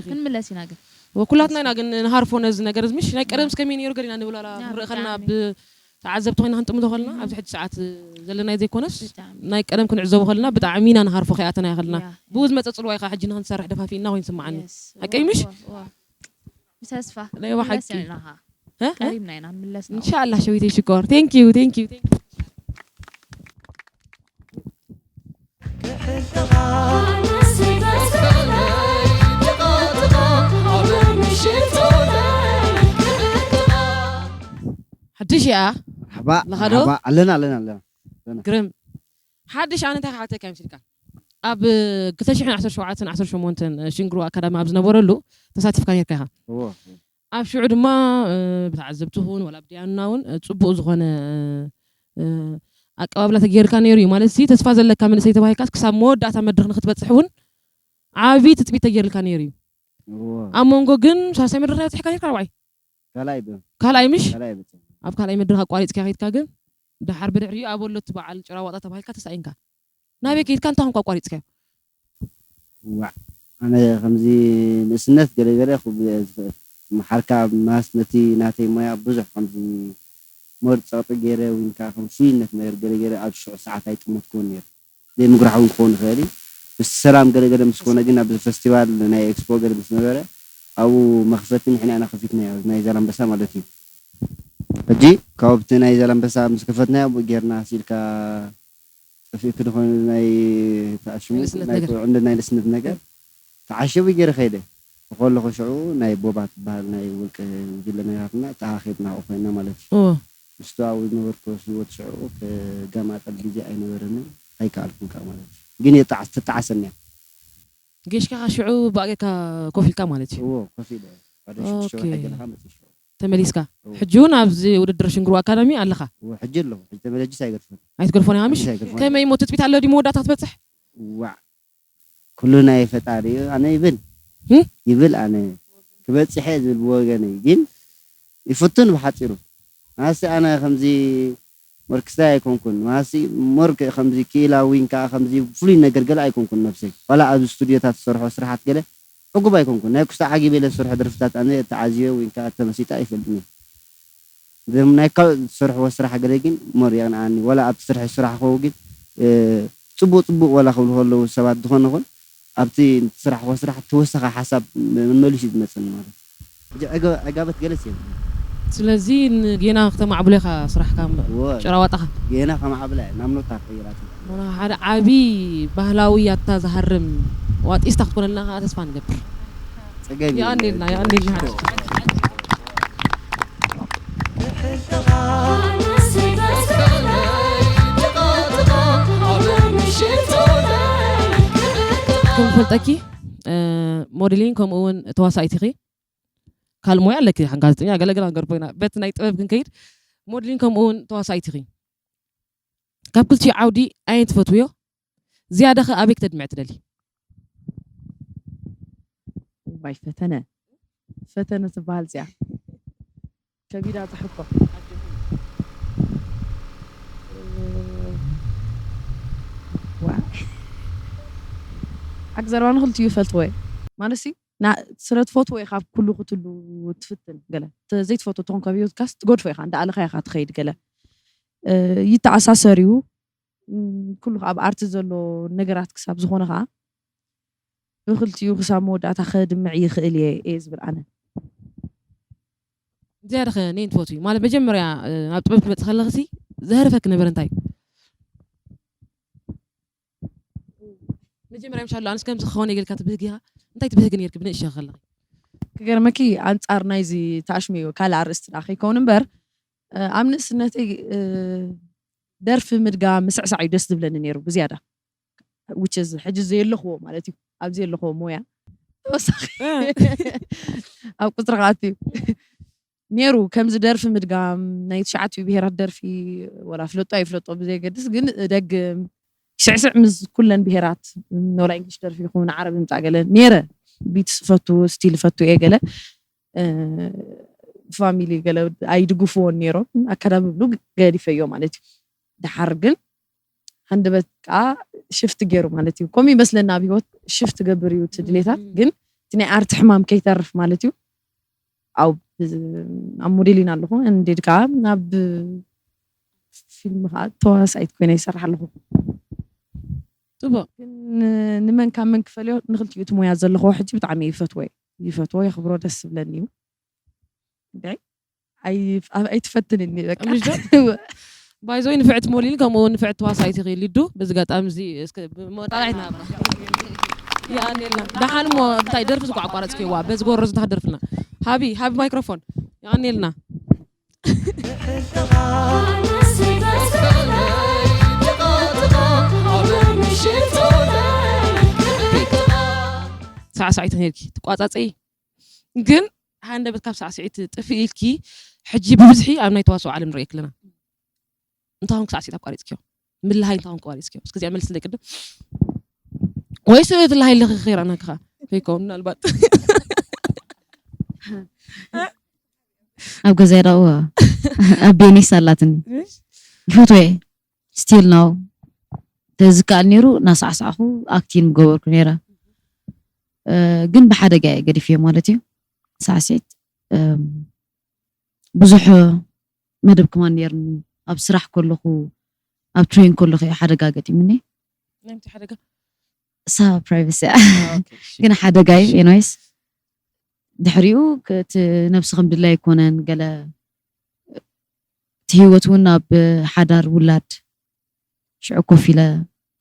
ክንምለስ ኢና ግን ወኩላትና ኢና ግን ንሃርፎ ነዚ ነገር ምሽ ናይ ቀደም ስከመይ ነይሩ ገዲና ንብል ዋላ ክንርኢ ከለና ብተዓዘብቲ ኮይና ክንጥምቶ ከለና ኣብዚ ሕጂ ሰዓት ዘለናይ ዘይኮነስ ናይ ቀደም ክንዕዘቡ ከለና ብጣዕሚ ኢና ንሃርፎ ከይኣተና ከለና ብኡ ዝመፀ ፅልዋ ኢካ ሕጂ ንክንሰርሕ ደፋፊእና ኮይኑ ስምዓኒ ሓቀይ ምሽ ብተስፋ ናይ ሓቂ ቀሪብና ኢና ንምለስ እንሻላ ሸዊተይ ሽኮር thank you thank you thank you ሓድሽ እያ ሓባ ኣለና ኣለና ኣለና ግርም ሓድሽ ኣነ እንታይ ክሓተካ ይመስልካ ኣብ ክልተ ሽሕን ዓሰርተ ሸውዓተን ዓሰርተ ሸሞንተን ሽንግሩ ኣካዳሚ ኣብ ዝነበረሉ ተሳቲፍካ ነርካ ኢኻ ኣብ ሽዑ ድማ ብተዓዘብቲ ኹን ወላ ብድያኑና እውን ፅቡቅ ዝኾነ ኣቀባብላ ተገይርካ ነይሩ እዩ ማለት ሲ ተስፋ ዘለካ መንእሰይ ተባሂልካ ክሳብ መወዳእታ መድረክ ንክትበፅሕ እውን ዓብዪ ትፅቢት ተገይርልካ ነይሩ እዩ ኣብ መንጎ ግን ሳልሳይ መድረክ ናይ በፅሕካ ነርካ ራብዓይ ካልኣይ ምሽ ኣብ ካልኣይ መድረክ ኣቋሪፅካ ከይድካ ግን ደሓር ብድሕሪኡ ኣብ ወሎቲ በዓል ጭራ ዋጣ ተባሂልካ ተሳኢንካ ናበይ ከይድካ እንታይ ኮንካ ኣቋሪፅካዮ ዋዕ ኣነ ከምዚ ንእስነት ገለገለ ክብል እየ ዝኽእል መሓርካ ማስ ነቲ ናተይ ሞያ ብዙሕ ከምዚ ሞር ፀቕጢ ገይረ ወይንካ ከም ፍሉይነት ነገር ገለገለ ኣብ ሽዑ ሰዓት ኣይጠመትክዎን ነይሩ ዘይምጉራሕ እውን ክኸውን ይኽእል እዩ ምስቲ ሰላም ገለገለ ምስ ኮነ ግን ኣብዚ ፈስቲቫል ናይ ኤክስፖ ገለ ምስ ነበረ ኣብኡ መኽፈቲ ንሕና ኢና ከፊትና ናይ ዛላንበሳ ማለት እዩ ሕጂ ካብቲ ናይ ዛላንበሳ ምስ ከፈትናዮ ጌርና ሲልካ ጠፊእኪ ዶ ኮይኑ ናይ ተኣሽሙ ናይ ቁልዕነት ናይ ንእስነት ነገር ተዓሽቡ ገይረ ከይደ ከለኹ ሽዑ ናይ ቦባ ትበሃል ናይ ውልቀ ጉጅለ ነጋትና ተኣኻኺብና ኣብኡ ኮይና ማለት እዩ ምስቱ ኣብኡ ዝነበርኩ ህይወት ሽዑ ከጋማጠል ግዜ ኣይነበረንን ኣይከኣልኩን ከዓ ማለት እዩ ግን ተጣዓሰኒ እያ ጌሽካ ሽዑ ብኣገካ ኮፍ ኢልካ ማለት እዩ እዎ ኮፍ ኢለ ባዶ ሽዱሽተ ወርሒ ገለካ መፅእ ሽዑ ተመሊስካ ሕጂ እውን ኣብዚ ውድድር ሽንግሩ ኣካዳሚ ኣለኻ ሕጂ ኣለኹ ሕጂ ተመለጅስ ኣይገድፎን ኣይትገድፎን ኢኻ ምሽ ከመይ እሞ ትፅቢት ኣሎ ድዩ መወዳእታ ክትበፅሕ ዋዕ ኩሉ ናይ ፈጣሪ እዩ ኣነ ይብል ይብል ኣነ ክበፅሐ ዝብል ብወገነይ ግን ይፍቱን ብሓፂሩ ማሲ ኣነ ከምዚ ሞር ክስታይ ኣይኮንኩን ማሲ ሞር ከምዚ ክኢላ ወይን ከዓ ከምዚ ፍሉይ ነገር ገለ ኣይኮንኩን ነብሰይ ዋላ ኣብዚ ስቱድዮታት ዝሰርሖ ስራሓት ገለ ዕጉብ ኣይኮንኩን ናይ ኩስታ ዓጊበ ኢለ ዝሰርሖ ደርፍታት ኣነ ተዓዚበ ወይን ከዓ ተመሲጠ ኣይፈልጥን እየ እዞም ናይ ካልኦት ዝሰርሕዎ ስራሕ ገለ ግን ሞር የቕንኣኒ ዋላ ኣብቲ ስርሒ ስራሕ ከው ግን ፅቡቅ ፅቡቅ ዋላ ክብሉ ከለዉ ሰባት ዝኾነ ኹን ኣብቲ ዝስራሕዎ ስራሕ ተወሳኺ ሓሳብ መመሊሱ እዩ ዝመፀኒ ማለት እዩ ዕጋበት ገለስ የብሉ ስለዚ ጌና ክተማዕብሎ ኢኻ ስራሕካ ጭራዋጣኻ ጌና ከማዕብላ እየ ናብ ኖታ ክቕይራት ሓደ ዓብዪ ባህላዊ ያታ ዝሃርም ዋጢስታ ክትኮነልና ከዓ ተስፋ ንገብር ፀገም የቐንልና የቐንልና ክንፈልጠኪ ሞዴሊን ከምኡ እውን ተዋሳኢት ኢኺ። ካልእ ሞያ ኣለኪ፣ ሓን ጋዜጠኛ፣ ገለገለ ነገር ኮይና፣ በቲ ናይ ጥበብ ክንከይድ፣ ሞዴሊን ከምኡ እውን ተዋሳኢት ኢኺ። ካብ ክልቲኡ ዓውዲ ኣየን ትፈትውዮ? ዝያዳ ኸ ኣበይ ክተድምዕ ትደሊ? ዋይ ፈተነ፣ ፈተነ ትበሃል እዚኣ ከቢዳ ትሕኮ። ሓቂ ዘረባ ንክልቲኡ ይፈትዎ እየ። ማለትሲ ስለ ትፈትዎ ኢኻ ኩሉ ክትሉ ትፍትን። ገለ ዘይትፈትዎ ትኾን ካብ ህይወትካስ ትገድፎ ኢኻ፣ እንዳኣለኻ ኢኻ ትኸይድ። ገለ ይተኣሳሰር እዩ። ኩሉ ኣብ ኣርቲ ዘሎ ነገራት ክሳብ ዝኾነ ከዓ ብክልቲኡ ክሳብ መወዳእታ ከድምዕ ይኽእል እየ እየ ዝብል ኣነ። ዝያዳ ኸ ነይን ትፈትዊ ማለት መጀመርያ ናብ ጥበብ ክትመፅእ ከለኽሲ ዘህርፈክ ነበረ እንታይ? መጀመርያ ምሻሎ ኣንስ ከምዚ ክኸውን የገልካ ትብህግ ኢኻ። እንታይ ትብህግ ነርክ ብንእሽቶ ከለኺ? ክገርመኪ፣ ኣንፃር ናይዚ ተኣሽመዮ ካልእ ኣርእስቲ ዳ ከይከውን እምበር፣ ኣብ ንእስነተይ ደርፊ ምድጋም ምስዕሳዕ እዩ ደስ ዝብለኒ ነይሩ ብዝያዳ። Which is ሕጂ ዘየለኽዎ ማለት እዩ፣ ኣብ ዘየለኽዎ ሞያ ተወሳኺ ኣብ ቁፅሪ ክኣቱ እዩ ነይሩ። ከምዚ ደርፊ ምድጋም ናይ ትሽዓቲኡ ብሄራት ደርፊ ወላ ፍለጦ ኣይፍለጦ ብዘየገድስ ግን እደግም ስዕስዕ ምስ ኩለን ብሄራት፣ ወላ እንግሊሽ ደርፊ ይኹን ዓረብ ምፃእ ገለ ነይረ። ቢትስ እፈቱ፣ ስቲል እፈቱ እየ ገለ። ፋሚሊ ገለ ኣይድግፍዎን ነይሮም፣ ኣከዳብ ብሉ ገዲፈዮ ማለት እዩ። ድሓር ግን ሃንደበት ከዓ ሽፍት ገይሩ ማለት እዩ። ከምኡ ይመስለና ኣብ ህይወት ሽፍት ገብር እዩ እቲ ድሌታት። ግን እቲ ናይ ኣርቲ ሕማም ከይተርፍ ማለት እዩ። ኣብ ኣብ ሞዴሊን ኣለኹ እንዴድ ከዓ ናብ ፊልም ከዓ ተዋሳኢት ኮይነ ይሰርሕ ኣለኹ። ፅቡቅ። ግን ንመን ካብ መን ክፈልዮ? ንክልቲኡ እቲ ሞያ ዘለኹ ሕጂ ብጣዕሚ ይፈትዎ እየ። ይፈትዎ የኽብሮ ደስ ዝብለኒ እዩ። እንታይ ኣይ- ኣይትፈትንኒ በቃ። ምሽ ዶ? ባይዞይ ንፍዕቲ ሞሊን ከምኡ እውን ንፍዕቲ ተዋሳኢት ኢኺ ሊዱ። በዚ ኣጋጣሚ እዚ እስከ ብመወጣጣ ይትናብራ። ይኣኔልና ደሓን እሞ እንታይ ደርፊ ዝቋ ኣቋረፅክዋ በዚ ጎሮ ዝታክ ደርፍና። ሃቢ ሃቢ ማይክሮፎን። ይኣኔልና። ሳዕሳዒት ነርኪ ትቋፃፀይ ግን ሃንደበት ካብ ሳዕስዒት ጥፍእ ኢልኪ ሕጂ ብብዝሒ ኣብ ናይ ተዋስኦ ዓለም ንሪኦ ኣለና። እንታይ ኮንክ ሳዕስዒት ኣቋሪፅክዮ? ምልሃይ እንታይ ኮንክ ኣቋሪፅክዮ? እስከ እዚኣ መልስለይ ቅድም። ወይስ ትልሃይ ኣለኺ ኸይራና ክኻ? ከይከውን ምናልባት ኣብ ገዛይ ዳእዋ ኣብ ቤኒስ ኣላትኒ ይፈትወ ስቲል ናው ተዝከኣል ነይሩ እናሳዕሳዕኹ ኣክቲን ምገበርኩ ነይረ። ግን ብሓደጋ እየ ገዲፍዮ ማለት እዩ። ሳዕሲት ብዙሕ መደብ ከማን ነይርኒ ኣብ ስራሕ ከለኹ ኣብ ትሬን ከለኹ እዩ ሓደጋ ገጢምኒ። ናይቲ ሓደጋ እሳ ፕራይቬሲ እያ ግን ሓደጋ እዩ። ኤንዌይስ ድሕሪኡ እቲ ነብሲ ከም ድላይ ኣይኮነን ገለ እቲ ህይወት እውን ኣብ ሓዳር ውላድ ሽዑ ኮፍ ኢለ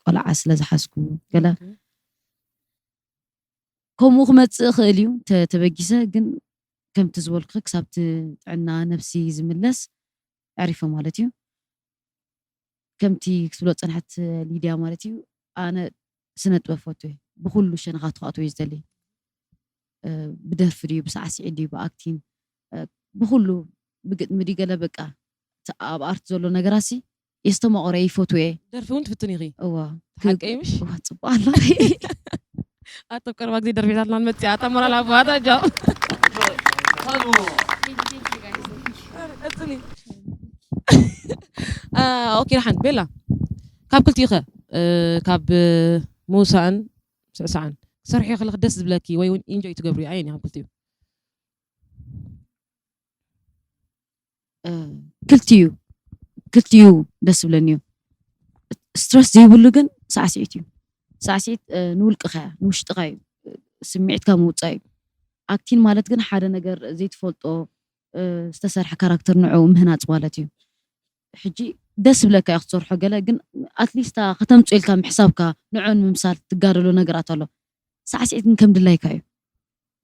ቆልዓ ስለ ዝሓዝኩ ገለ ከምኡ ክመፅእ ይኽእል እዩ ተበጊሰ ግን ከምቲ ዝበልኩ ክሳብቲ ጥዕና ነብሲ ዝምለስ ኣዕሪፈ ማለት እዩ። ከምቲ ክትብሎ ዝፀንሐት ሊድያ ማለት እዩ ኣነ ስነ ጥበብ ፈቱ እየ ብኩሉ ሸነኻት ክኣትዎ እዩ ዝደሊ ብደርፊ ድዩ ብሳዕስዒት ድዩ ብኣክቲን ብኩሉ ብግጥሚ ድዩ ገለ በቃ ኣብ ኣርት ዘሎ ነገራሲ የስተማቕሮ እየ ይፈትዎ እየ ደርፊ እውን ትፍትን ኢኺ እዋ ሓቀይ ምሽ እዋ ፅቡቅ ኣሎ ኣቶ ቀረባ ግዜ ደርፊታትና መፅያ ኣታ ሞራል ኣቦ ኣታ ጃ ኦኬ ደሓን ቤላ ካብ ክልቲኡ ኸ ካብ ምውሳእን ስዕሳዕን ክሰርሕዮ ከለክ ደስ ዝብለኪ ወይ እውን ኢንጆይ ትገብርዮ ኣየን ካብ ክልቲኡ ክልቲኡ ክልቲኡ ደስ ዝብለኒ እዩ። ስትረስ ዘይብሉ ግን ሳዕስዒት እዩ። ሳዕስዒት ንውልቅኻ እያ ንውሽጥኻ እዩ ስምዒትካ ምውፃእ እዩ። ኣክቲን ማለት ግን ሓደ ነገር ዘይትፈልጦ ዝተሰርሐ ካራክተር ንዕኡ ምህናፅ ማለት እዩ። ሕጂ ደስ ዝብለካ እዩ ክትሰርሖ ገለ ግን ኣትሊስት ከተምፅኦ ኢልካ ምሕሳብካ ንዕኡ ንምምሳል ትጋደሎ ነገራት ኣሎ። ሳዕስዒት ግን ከም ድላይካ እዩ።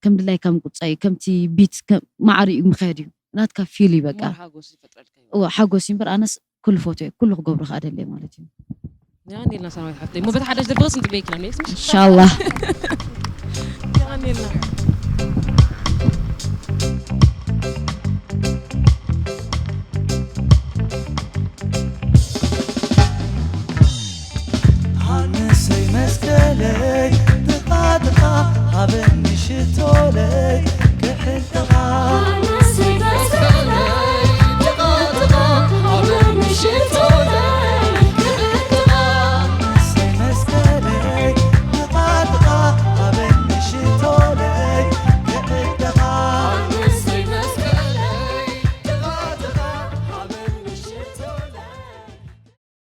ከም ድላይካ ምቁፃ እዩ ከምቲ ቢት ማዕሪ እዩ ምኸድ እዩ ናትካ ፊል እዩ በቃ ሓጎስ ይፈጥረልካ እዩ እዎ ሓጎስ እዩ እምበር ኣነስ ኩሉ ፎቶ እየ ኩሉ ክገብሮ ከዓ ደለየ ማለት እዩ ያን ኢልና ሰራዊት ሓፍተይ እሞ በቲ ሓዳሽ ደርፊ ክንፅበየኪ ኢና ኔክስ ኢንሻላህ የቀንየልና። ሃንሰይ መስቀለይ ጥቓ ጥቓ ሃበኒ